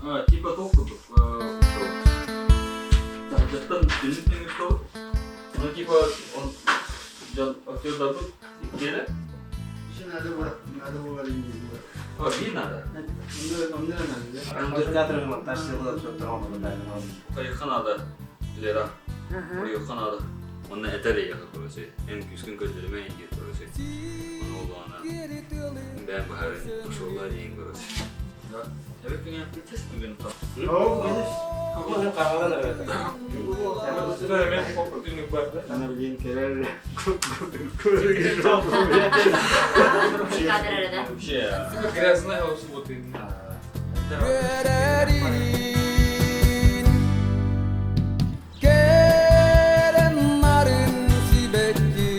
Типа туох курдук таһырдьаттан түннүк түннүк Ну типа он дьон актердарбыт иккиэлэ. Надо было, надо было А, биир надо. Хайыхха надо, Лера. Хайыхха надо. Онно этэр эйиэхэ короче. Эн күүскүн көрдөрүмэ диир короче. Ону олоҕуна бэйэм быһаарын ошоллар диэн короче. Грязная вот Кэрэн нарын сибэкки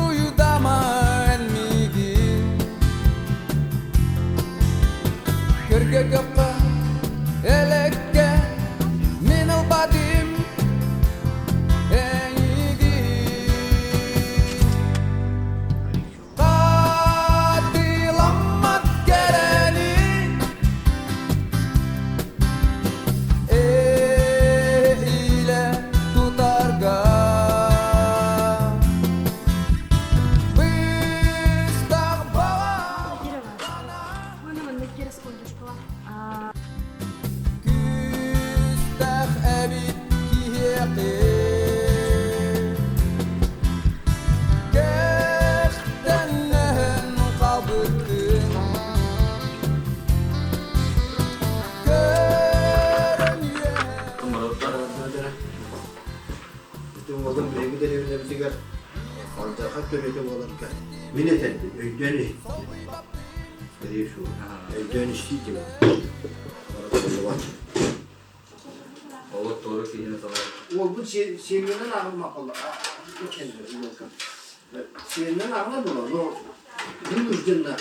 Буруйдаман миигин Көргө көххө элекке Мин ылбатым эйигин Хатыламмат кэрэни Эһиилэ тутарга Быстах баҕа Күүстээх эбит киһиэхэ Кэхтэннэһэн хаалбыккын Көрөн үөһэ Ити уолум биһиги дэриэбинэбитигэр алдьархай төрүөтэ буоларга мин этэрбин өйдөөн иһиттим. Скорее всего, өйдөөн истии диэн. Барытыллыбат. Олох туора киһини талар. Уолбут сиэннэнэн ааҕылмакалла. Сиэннэн ааҕына буолар, но вынужденно.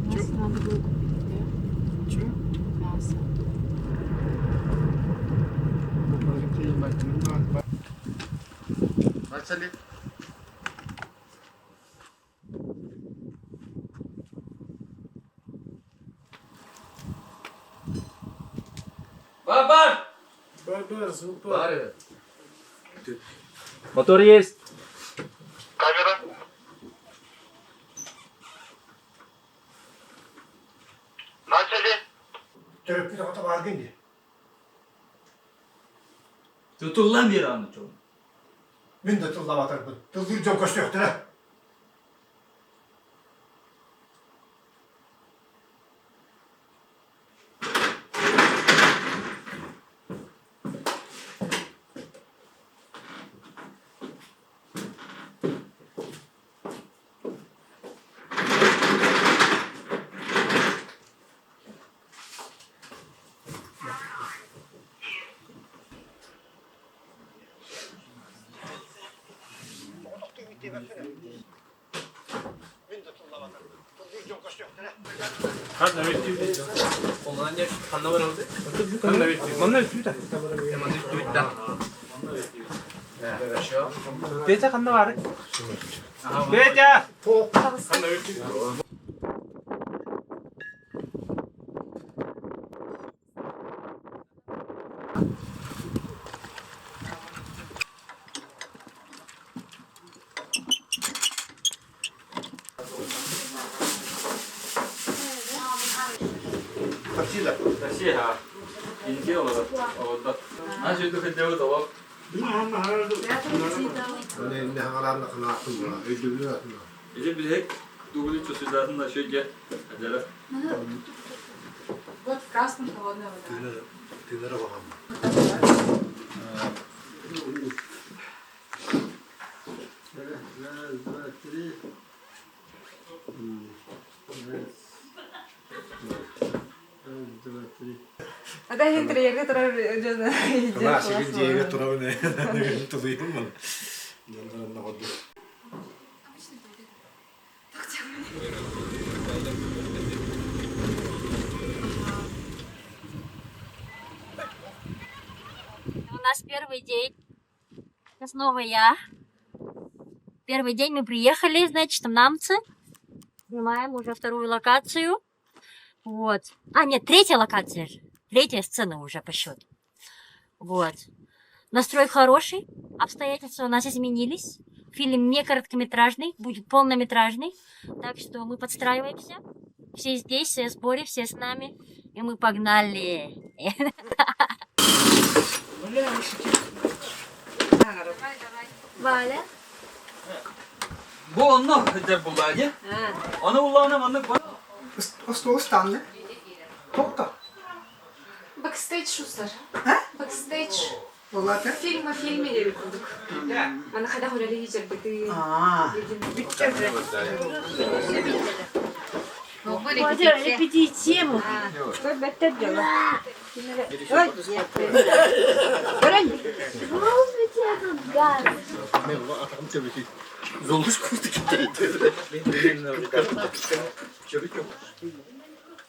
Мясо надо было купить, да? Чего? Мясо. Начали. Бабар! Бабар, зупар. Мотор есть. Камера. Начали. Төрөппүт оҕото бааргын дии. Тутуллан биэр аны чоҥ. Мин да тыллаабатарбын. Тыллыыр дьон көстүөхтэрэ. Петя ханна бары? Петя! Такси да. Такси ha. Инки олорор. Олордо. Ана сүрдү кыддыбыт олох. Ити билиһик дубли чусуйдаатын да шөйге. Ажара. Вот в красном холодная вода. Раз, два, три. Раз, раз, два, три. Ата иһин тирэйэргэ турар дьон Кылаас игин дьиэгэ турабын тулуйбун дьоннорун оҕордум. У нас первый день. Снова я. Первый день мы приехали, значит, в Намцы. Снимаем уже вторую локацию. Вот. А, нет, третья локация же. Третья сцена уже по счету. Вот. Настрой хороший, обстоятельства у нас изменились. Фильм не короткометражный, будет полнометражный. Так что мы подстраиваемся. Все здесь, все в сборе, все с нами. И мы погнали. Валя. Бу онно сылдьар буоллаҕа дии. Ону буллаҕына маннык Остуол ыстанны. Тоқта. Бэкстейдж шустар. Бэкстейдж. Олата. Фильм о фильме диэбит курдук. Маны хайдах үлэлии дьарбытыы. Репетиция.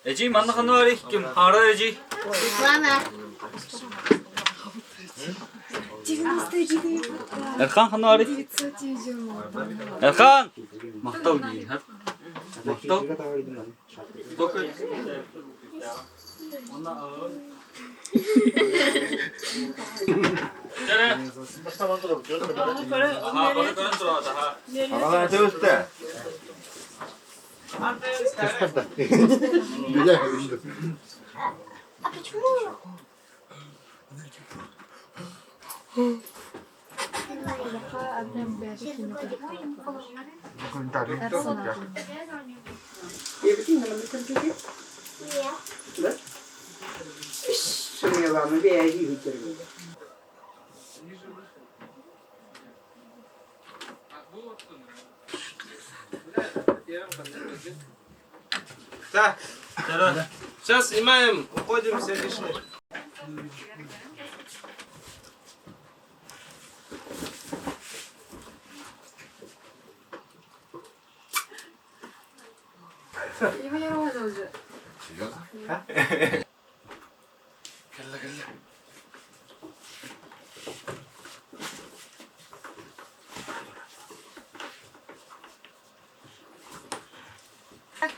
Эдьиий манна ханна барый? Ким? Хаара эдьиий. Светлана. Эрхан ханна барый? Эрхан! Махтал дии. Махтал. Только... А почему? Так, сейчас снимаем, уходим, все лишние.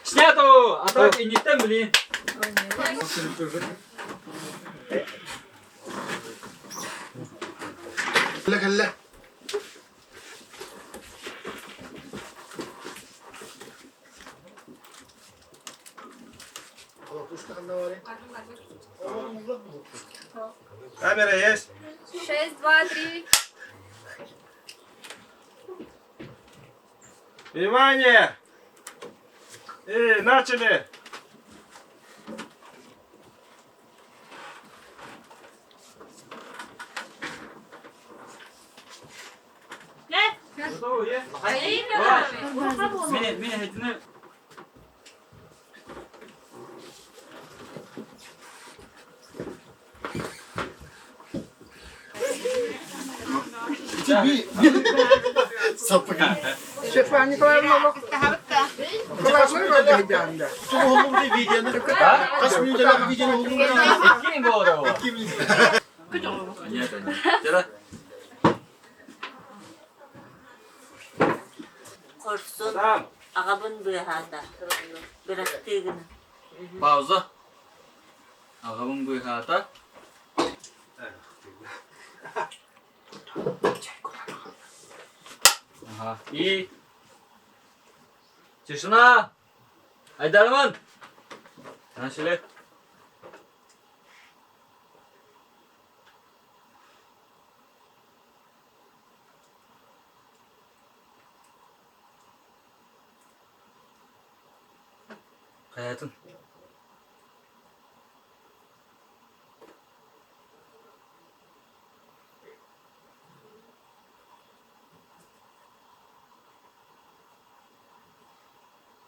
Снято! А так и не тем, блин. Кэллэ кэллэ. Камера есть? Шесть, два, три. Внимание! И начали! Мин мин этини Светлана Николаевна, Ким буолар Нет, нет. Хорсун Там. аҕабын быыһаата. Бырастыы гына. Пауза. Аҕабын быыһаата. Ага. И тишина. Айдарман. Начали. Hayatın.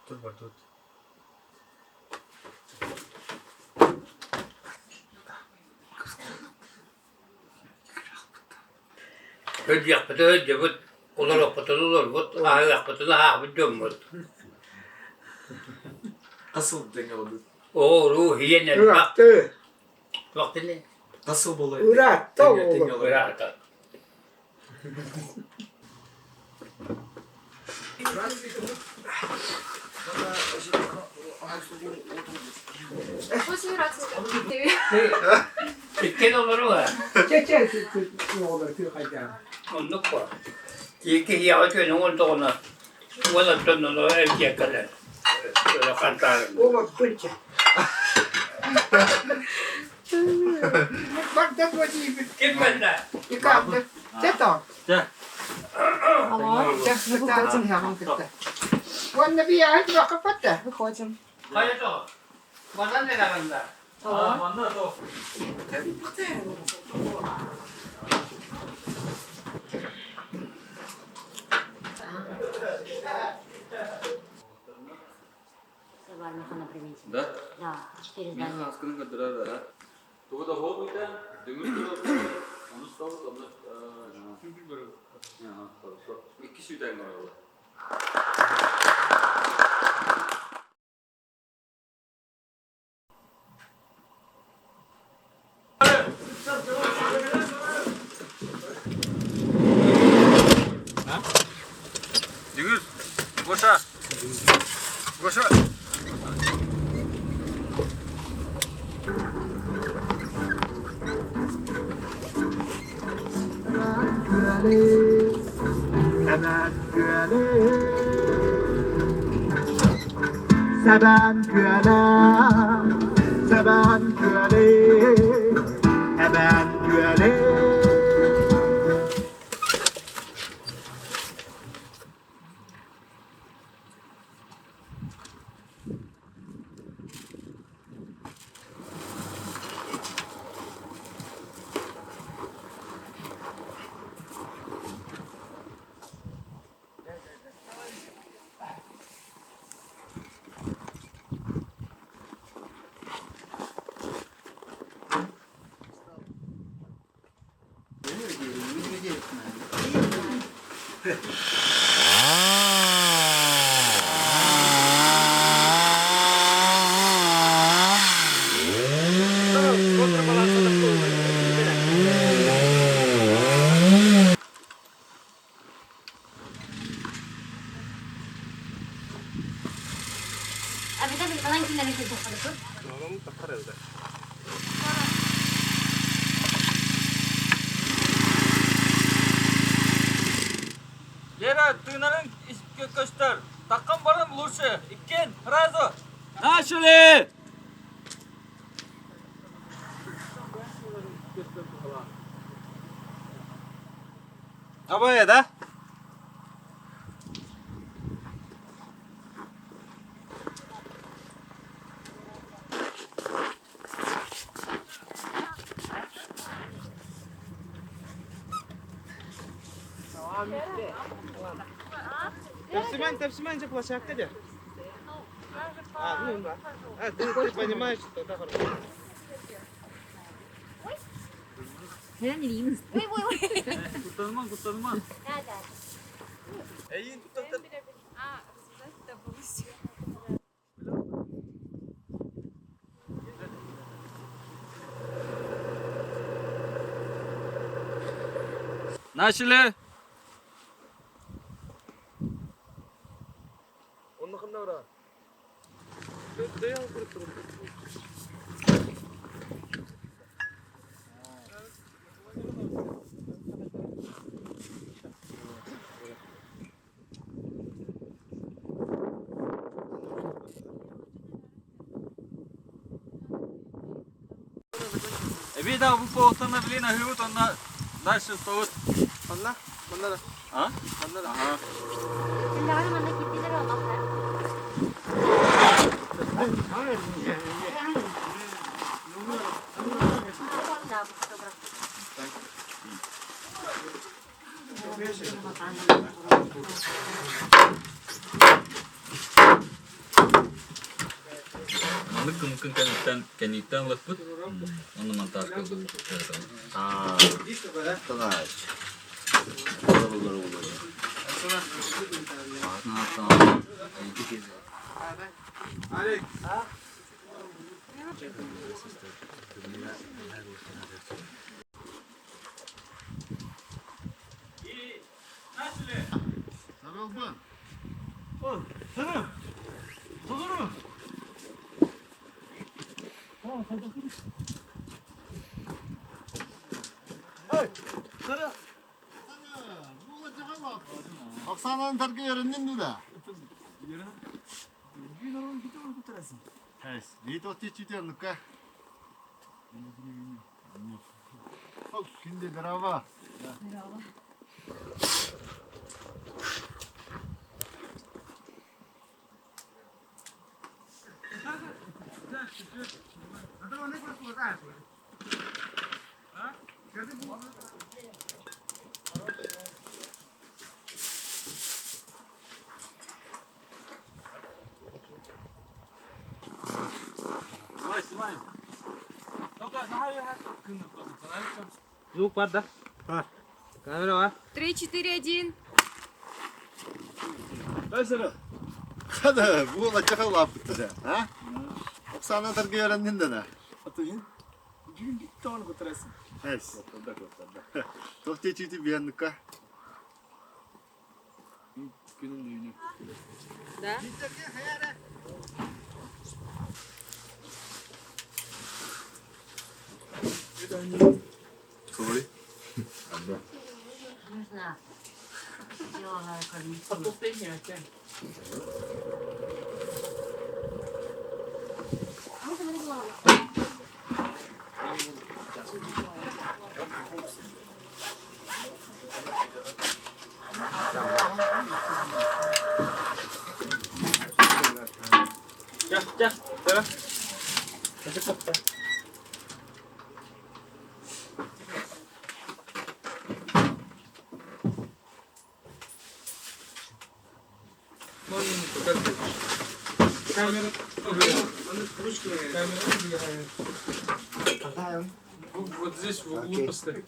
Dur var dur. Сылдьыахпытын сылдьыбыт, олоруохпутун олорбут, аһыахпытын аһаабыт дьоммут. Хас сыл дэҥҥэ олордуҥ? Оҕо-уруу иһийэн элбэх. Ыраатты. Туох диний? Хас сыл буолла Ыраатта тэҥҥэ оҕолор. олордуҥ? Ыраата. Иккиэн олоруо. Чэ чэ оҕолор күөхайдаан. Оннук буо. Икки киһиэхэ үтүөнү оҥордоҕуна уолаттан ону эргийэн кэлэр. Хантаарым. Олордун чэ. Барда дуо диибит. Ким кэллэ? Икаапта. Чэ тоон. Чэ. Алло. Чэ, Выходим. кытта. Уонна биэҕэ туохха Выходим. Хайа тоҕо? Манан эрэҕин да? Алло. Манна то. Да? Да, четыре Мен здания. хаскының кадырар да. Тугу да хоп үтэн, дүңүр турар, оны стал, оны хорошо. Икки сүүтэн баралар. Дүңүр, Гоша. Гоша. Сэбээн күөлэ, сэбээн күөлэ, эбээн күөлэ. Обязательно манан кинилэри сылдьыахпыт. Лера, тыынарын көстөр. Таккан баран лучше. Иккен, сразу. Начали! Абая, да? Тепсимэн, тепсимэн же площадка де. А, ну да. А, ты понимаешь, что это хорошо. Куттаныман, куттаныман. Да, да. Эйин тут Начали! Онно ханна ора. Вида бу полтана блин, ахыбыт онна дальше стоит. Онна, онна да. А? Онна да. Ага. Сендәҕин манна киирдилэр олохтор. Да, добро. Маннык кымыкын кэнниттэн кэнниттэн ылыппыт. Онно монтажка булбут. Аа, Оксананы тарга öğrendin mi da? Ну-ка. Şimdi bravo. Звук бар да? Бар. Камера бар. 3, 4, 1. Hadi bu olacak Allah bitti. Ha? Oksana targa öğrendin de ne? Evet. Ну-ка. Да? Нужна деловая комиссия. Gel gel. Gel. Вот здесь в углу поставь.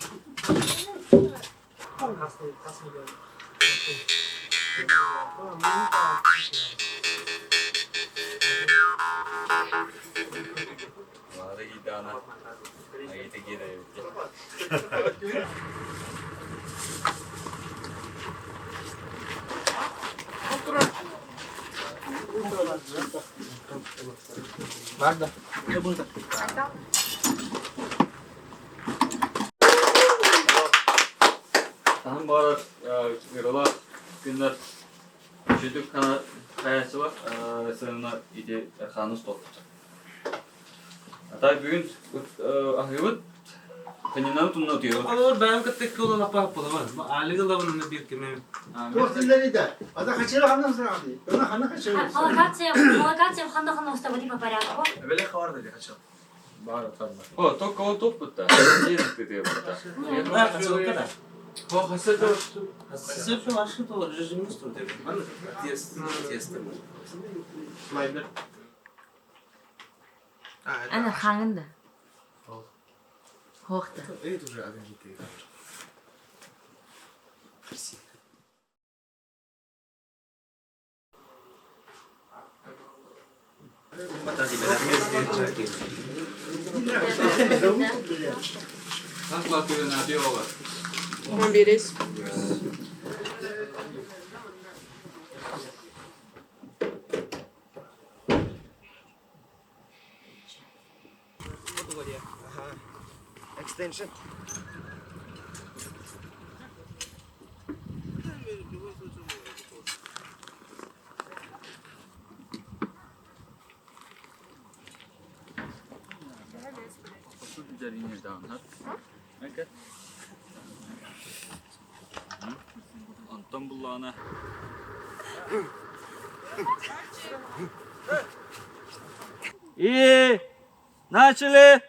Бар да. Таһын баар ыралаах күннэр үчүгдүк хайааччылар сырына ити ханус тоттут. Ата бүгүн аһыыбыт ханинаны тумна утуйабыт. Олор бэйэм кытта икки олох буоламан. Аалыгы лабын бир кеме. По локациям, по локациям ханна-ханна уставали по порядку. О, только ол топпут да. Ана хаңында. Хохта. Extension. Онтон буллаана. И начали!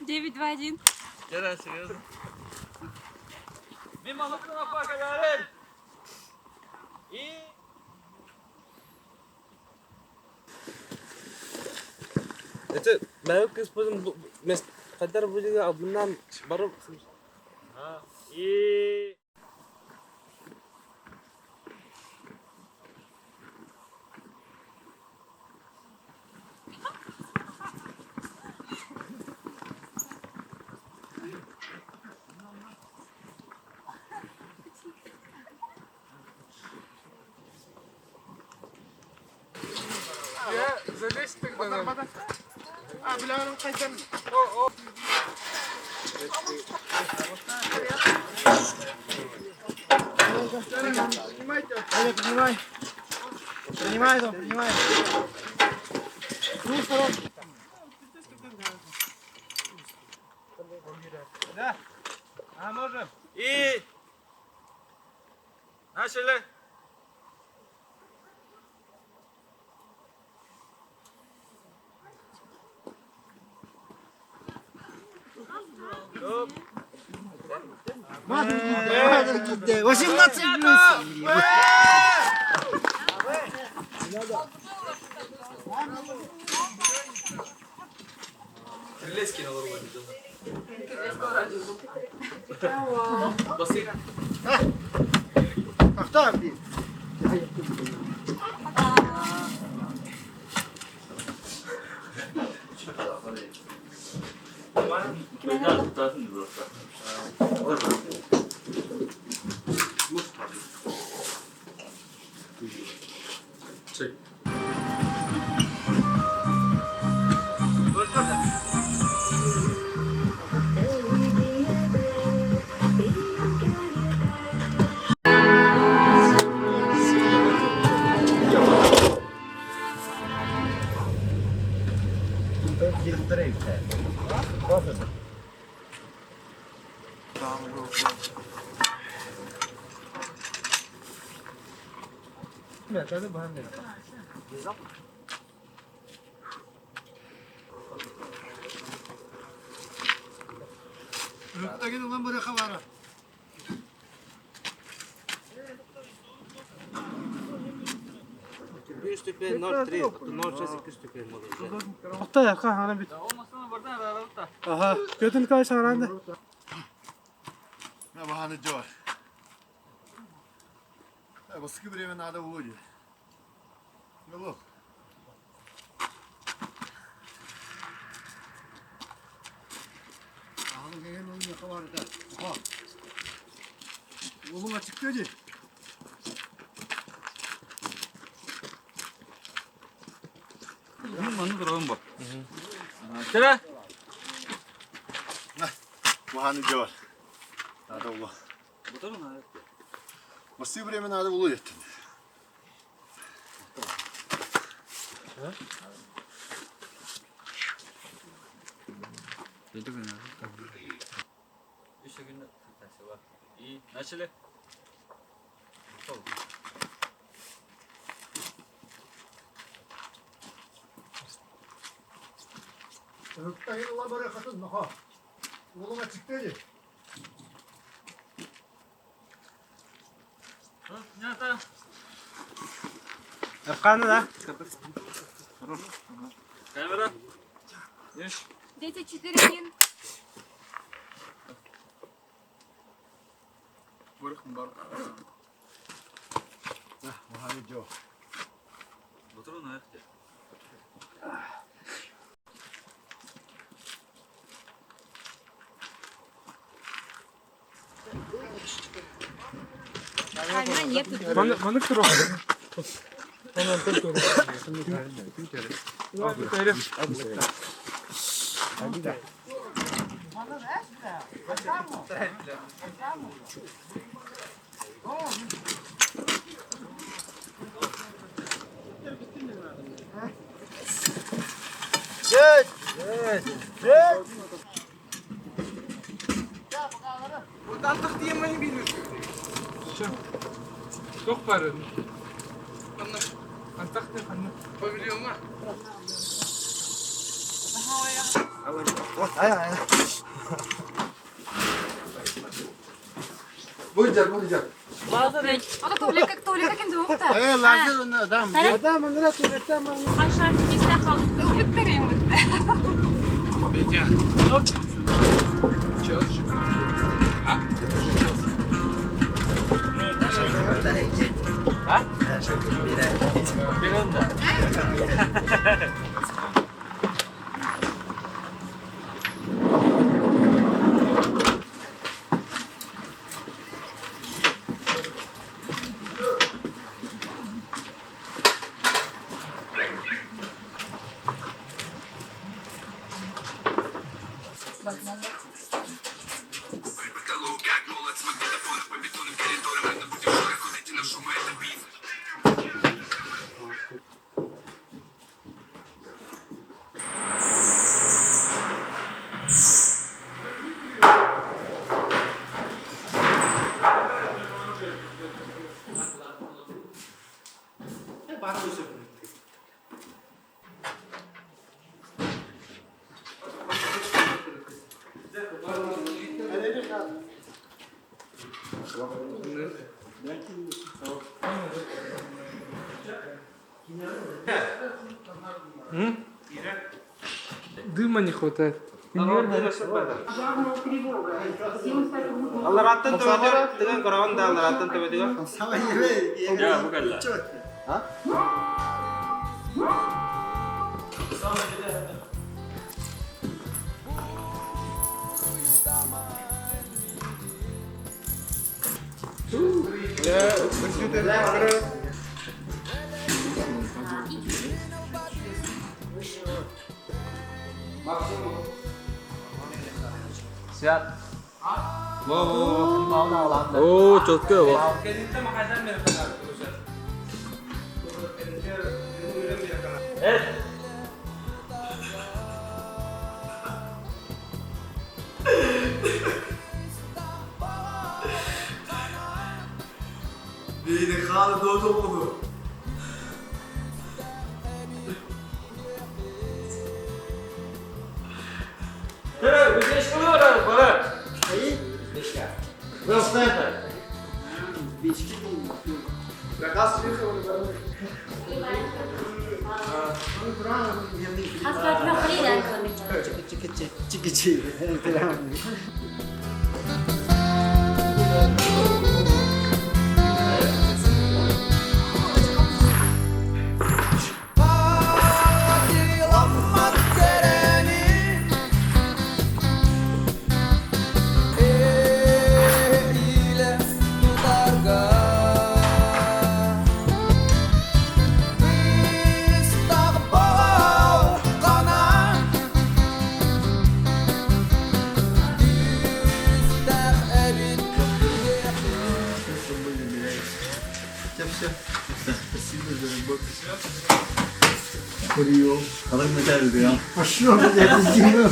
9, 2, 1. Gel серьезно. Мимо лукна И... Это бэйэ кыыспытын хайдар бу диги албыннаан барып И... Я залезь тогда. надо. А, бля, хайдан. Принимай. Принимай, дом, принимай. Да. А, можем. И... Начали. Мадр, 18 плюс. Стрелецкий на лорвоне. Басыра. Ахтар, блин. На bahane var. Баскы время надо Володя. Алло. Oğlum açık dedi. Кара. Bahane var. Надо было. Баскы время надо Володя. И начали. Oğlum açık dedi. Камера. 10, 4, 1. Bahane var. Камера нет. Çok var. Antakya. Павильона. Э, лазер оны адам. Дыма не хватает. Аллараттан төбөтүгэр тыган көрөҕүн да аллараттан төбөтүгэр. Я бу кэллэ. Оо, четко вот. Все. Спасибо за работу. Прием. Пошел, блядь, зима,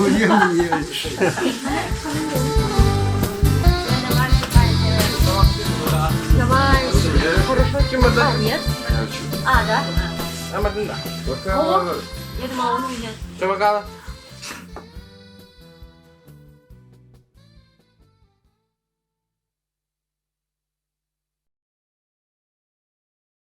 Давай. Хорошо. Нет? А, да? О, я думала, он уйдет. Чабакала.